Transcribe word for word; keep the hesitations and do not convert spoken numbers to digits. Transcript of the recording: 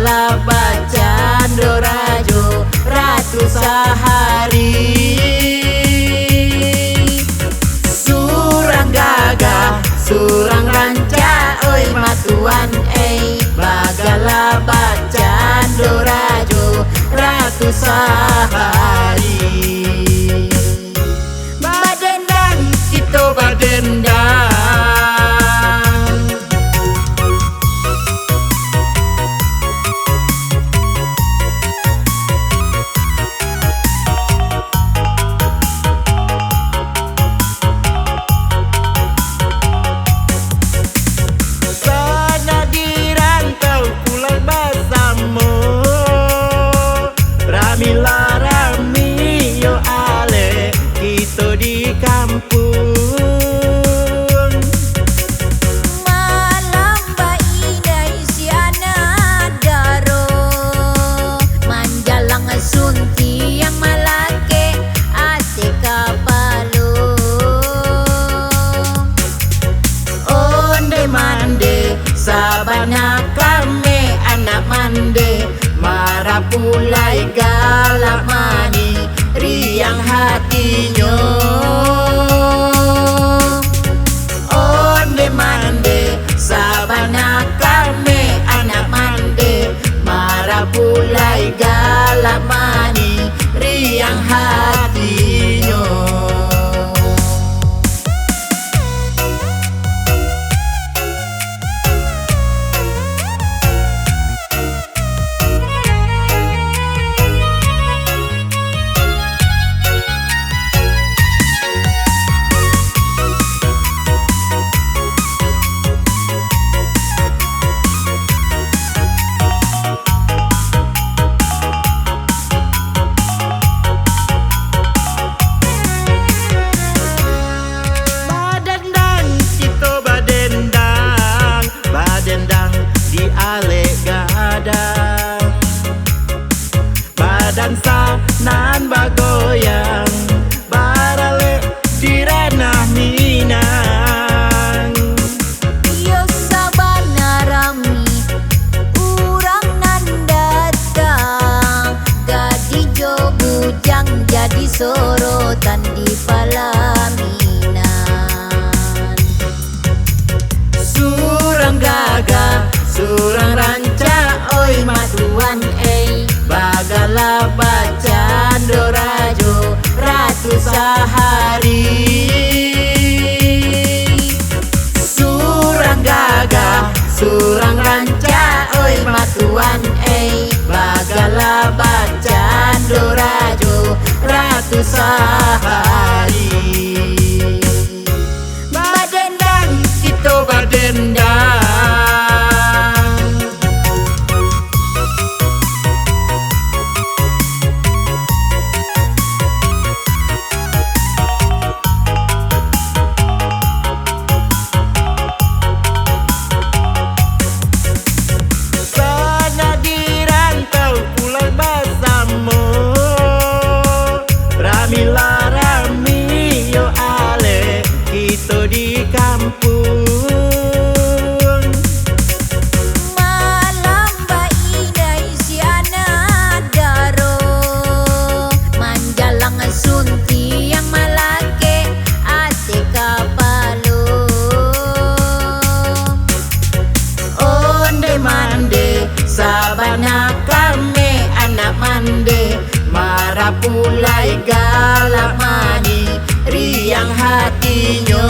Lah bacando rajo ratu sahari. Surang gagah, surang rancak, oi matuan ei, bagala bacando rajo ratu sahari. Badendang, kito badendang. Sanak di rantau pulang basamo. Rami lah rami yo alek kito di kampuang. Malam baidai si anak daro, manjalang suntiang malakek ateh kapalo. Onde mande, sabana kami anak mande, marapulai galak mani, riang hatinyo. Onde mande, sabana kami anak mande, marapulai galak mani, riang hatinyo. Badendang, kito badendang, badendang di alek gadang. Badansa nan bagoyang, baralek di ranah Minang. Iyo sabana rami urang nan datang, gadih jo bujang jadi sorotan di palaminan. Surang gagah, surang rancak, oi matuan ei, bagala bacando rajo ratu sahari. Surang gagah, surang rancak, oi matuan ei, bagala bacando rajo ratu sahari. Badendang, kito badendang. Sanak di rantau pulang basamo. Rami lah rami yo alek kito di kampuang. Malam baidai si anak daro, manjalang suntiang malakek ateh kapalo. Onde mande, sabana kami anak mande, marapulai galak mani, riang hatinyo.